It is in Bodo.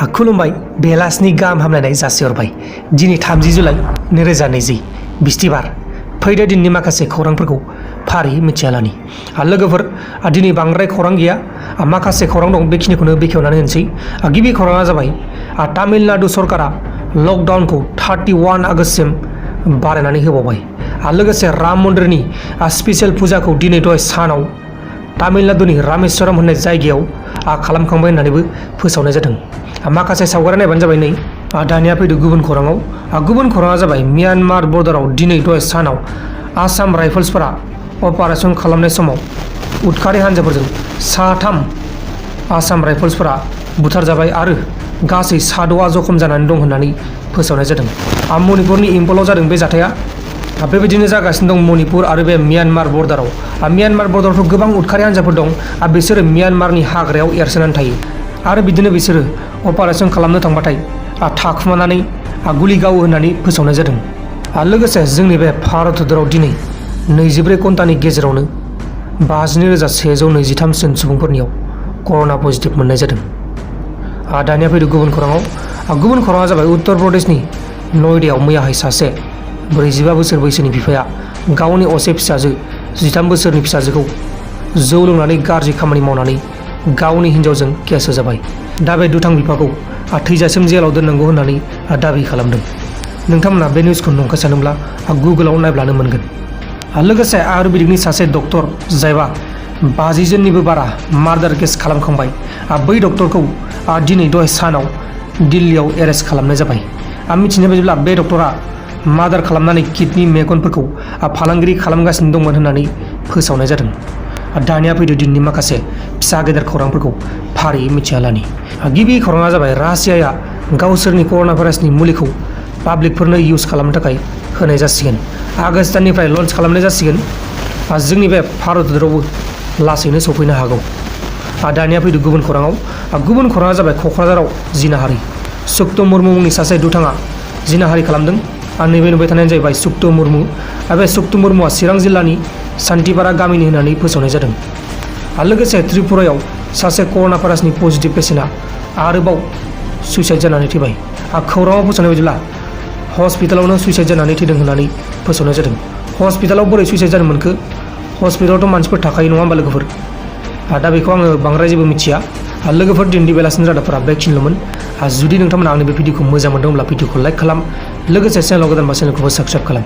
खुलुमबाय बेलासिनि गाहाम हामलायनाय जासिहरबाय। दिनै 30 जुलाइ 2020 बिस्थिबार। फैदो दिननि माखासे खौरांफोरखौ फारियै मिथियालानि। लोगोफोर दिनै बांद्राय खौरां गैया, माखासे खौरां दं, बेखिनिखौनो बेखेवनानै होनोसै। गिबि खौराङा जाबाय तामिलनाडु सरकारा लकडाउनखौ 31 आगस्तसिम बारायनानै होबावबाय। लोगोसे राम मन्दिरनि स्पेसियेल फुजाखौ दिनै दहाय सानाव तामिलनाडुनि रामेश्वरम होननाय जायगायाव खालामखांबाय होननानैबो फोसावनाय जादों। माखासे सावगारि नायबानो जाबाय। नै दानिया फैदो गुबुन खौराङाव। गुबुन खौराङा जाबाय म्यानमार बर्डाराव दिनै दहाय सानाव आसाम राइफल्सफोरा अपारेशन खालामनाय समाव उदखारि हान्जाफोरजों 3 आसाम राइफल्सफोरा बुथारजाबाय आरो गासै 6 जखम जानानै दं होननानै फोसावनाय जादों। मणिपुरनि इम्फलाव जादों बे जाथाया। बेबायदिनो जागासिनो दं मणिपुर आरो बे म्यानमार बर्डाराव। म्यानमार बर्डारावथ' गोबां उदखारि हान्जाफोर दं। बिसोरो म्यानमारनि हाग्रायाव एरसोनानै थायो आरो बिदिनो बिसोरो अपारेशन खालामनो थांबाथाय थाखुमानानै गुलि गावो होननानै फोसावनाय जादों। लोगोसे जोंनि बे भारत हादराव दिनै 24 घन्टानि गेजेरावनो 52,123 जन सुबुंफोरनियाव कर'ना पजिटिभ मोननाय जादों। दानिया फैदो गुबुन खौराङाव। गुबुन खौराङा जाबाय उत्तर प्रदेशनि नयदायाव मैयाहाय सासे 45 बोसोर बैसोनि बिफाया गावनि असे फिसाजो 13 बोसोरनि फिसाजोखौ जौ लोंनानै गाज्रि खामानि मावनानै गावनि हिन्जावजों केस होजाबाय। दा बे दुथां बिफाखौ थैजासिम जेलाव दोननांगौ होननानै दाबि खालामदों। नोंथांमोना बे निउसखौ नंखाय सानोब्ला गुगोलाव नायब्लानो मोनगोन। लोगोसे आयुर्वेदिकनि सासे डक्टर जायबा 50 जननिबो बारा मार्डार केस खालामखांबाय, बै डक्टरखौ दिनै दहाय सानाव दिल्लीयाव एरेस्ट खालामनाय जाबाय। मिथिनाय बायदिब्ला बे डक्टरा मार्डार खालामनानै किडनि मेगनफोरखौ फालांगिरि खालामगासिनो दंमोन होननानै फोसावनाय जादों। दानिया फैदो दिननि माखासे फिसा गेदेर खौरांफोरखौ फारियै मिथियालानि। गिबि खौराङा जाबाय रासियाया गावसोरनि कर'ना भाइरासनि मुलिखौ पाब्लिकफोरनो इउज खालामनो थाखाय होनाय जासिगोन। आगस्त दाननिफ्राय लन्च खालामनाय जासिगोन। जोंनि बे भारत हादरावबो लासैनो सफैनो हागौ। दानिया फैदो गुबुन खौराङाव। गुबुन खौराङा जाबाय क'क्राझाराव जिनाहारि। सुक्त मुर्मु मुंनि सासे दुथाङा जिनाहारि खालामदों। नैबे नुबाय थानायानो जाहैबाय सुक्त मुर्मु। बे सुक्त मुर्मुआ चिरां जिल्लानि सान्थिपारा गामिनि होननानै फोसावनाय जादों। लोगोसे त्रिपुरायाव सासे कर'ना भाइरासनि पजिटिभ पेसेन्टआ आरोबाव सुइसाइड जानानै थैबाय। खौराङाव फोसावनाय बायदिब्ला हस्पिटालावनो सुइसाइड जानानै थैदों होननानै फोसावनाय जादों। हस्पिटालाव बोरै सुइसाइड जानो मोनखो? हस्पिटालावथ' मानसिफोर थाखायो नङा होमबा लोगोफोर? दा बेखौ आङो बांद्राय जेबो मिथिया। लोगोफोर दिनैनि बेलासिनि रादाबफोरा बेखिनिल'मोन। जुदि नोंथांमोना आंनि बे भिडिअखौ मोजां मोनदोंब्ला भिडिअखौ लाइक खालाम, लोगोसे चेनेलाव गोदानबा चेनेलखौबो साबस्क्राइब खालाम।